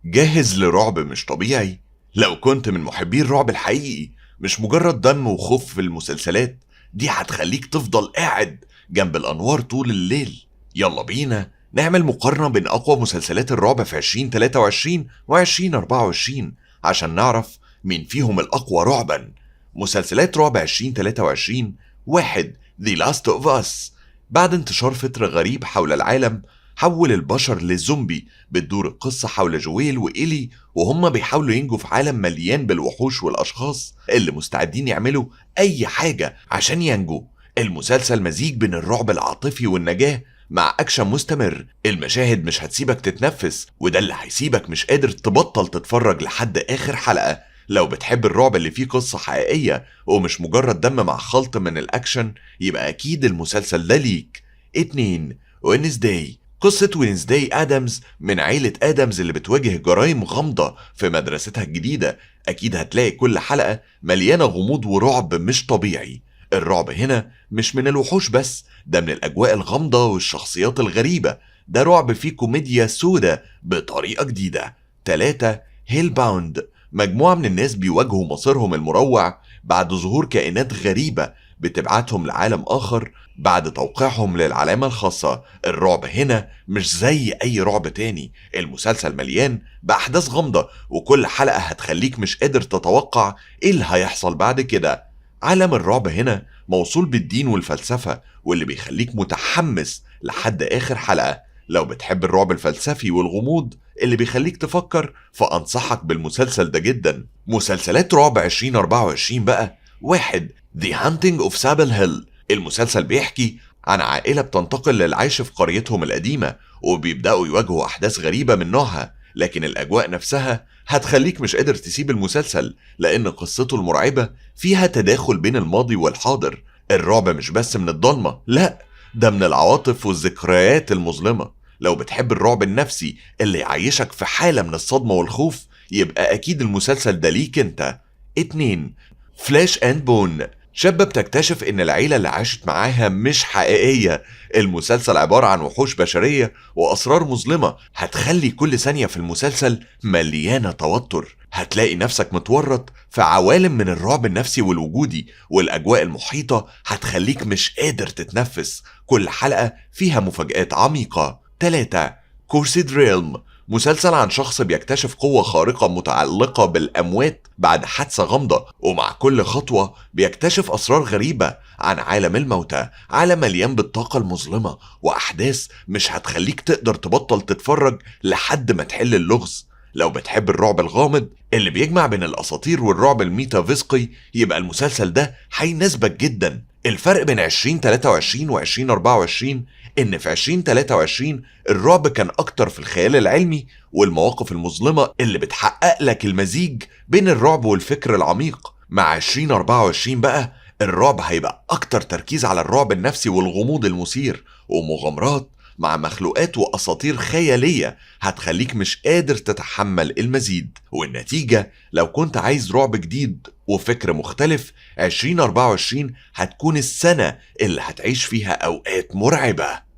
جاهز لرعب مش طبيعي؟ لو كنت من محبي الرعب الحقيقي، مش مجرد دم وخوف في المسلسلات دي، هتخليك تفضل قاعد جنب الأنوار طول الليل. يلا بينا نعمل مقارنة بين أقوى مسلسلات الرعب في 2023 و 2024 عشان نعرف مين فيهم الأقوى رعبا. مسلسلات رعب 2023. 1. The Last of Us. بعد انتشار فطر غريب حول العالم حول البشر لزومبي، بتدور القصة حول جويل وإيلي وهم بيحاولوا ينجوا في عالم مليان بالوحوش والأشخاص اللي مستعدين يعملوا أي حاجة عشان ينجوا. المسلسل مزيج بين الرعب العاطفي والنجاة مع أكشن مستمر. المشاهد مش هتسيبك تتنفس، وده اللي هيسيبك مش قادر تبطل تتفرج لحد آخر حلقة. لو بتحب الرعب اللي فيه قصة حقيقية ومش مجرد دم مع خلط من الأكشن، يبقى أكيد المسلسل ده ليك. 2. Wednesday. قصة وينزداي آدمز من عيلة آدمز اللي بتواجه جرائم غامضة في مدرستها الجديدة. أكيد هتلاقي كل حلقة مليانة غموض ورعب مش طبيعي. الرعب هنا مش من الوحوش بس، ده من الأجواء الغامضة والشخصيات الغريبة. ده رعب فيه كوميديا سودة بطريقة جديدة. 3. Hellbound. مجموعة من الناس بيواجهوا مصيرهم المروع بعد ظهور كائنات غريبة بتبعتهم لعالم آخر بعد توقيعهم للعلامة الخاصة. الرعب هنا مش زي أي رعب تاني. المسلسل مليان بأحداث غامضة، وكل حلقة هتخليك مش قادر تتوقع إيه اللي هيحصل بعد كده. عالم الرعب هنا موصول بالدين والفلسفة، واللي بيخليك متحمس لحد آخر حلقة. لو بتحب الرعب الفلسفي والغموض اللي بيخليك تفكر، فأنصحك بالمسلسل ده جدا. مسلسلات رعب 2024 بقى. 1. The Haunting of Sable Hill. المسلسل بيحكي عن عائلة بتنتقل للعيش في قريتهم القديمة، وبيبدأوا يواجهوا أحداث غريبة من نوعها، لكن الأجواء نفسها هتخليك مش قادر تسيب المسلسل، لأن قصته المرعبة فيها تداخل بين الماضي والحاضر. الرعب مش بس من الضلمة، لا، ده من العواطف والذكريات المظلمة. لو بتحب الرعب النفسي اللي يعيشك في حالة من الصدمة والخوف، يبقى أكيد المسلسل ده ليك انت. 2. Flesh and Bone. شابة بتكتشف ان العيلة اللي عاشت معاها مش حقيقية. المسلسل عبارة عن وحوش بشرية وأسرار مظلمة هتخلي كل ثانية في المسلسل مليانة توتر. هتلاقي نفسك متورط في عوالم من الرعب النفسي والوجودي، والأجواء المحيطة هتخليك مش قادر تتنفس. كل حلقة فيها مفاجآت عميقة. 3. Cursed Realm. مسلسل عن شخص بيكتشف قوة خارقة متعلقة بالأموات بعد حادثة غامضة، ومع كل خطوة بيكتشف أسرار غريبة عن عالم الموتى. عالم مليان بالطاقة المظلمة وأحداث مش هتخليك تقدر تبطل تتفرج لحد ما تحل اللغز. لو بتحب الرعب الغامض اللي بيجمع بين الأساطير والرعب الميتافيزيقي، يبقى المسلسل ده هيناسبك جدا. الفرق بين 2023 و 2024 إن في 2023 الرعب كان أكتر في الخيال العلمي والمواقف المظلمة اللي بتحقق لك المزيج بين الرعب والفكر العميق. مع 2024 بقى الرعب هيبقى أكتر تركيز على الرعب النفسي والغموض المثير، ومغامرات مع مخلوقات وأساطير خيالية هتخليك مش قادر تتحمل المزيد. والنتيجة، لو كنت عايز رعب جديد وفكر مختلف، 2024 هتكون السنة اللي هتعيش فيها أوقات مرعبة.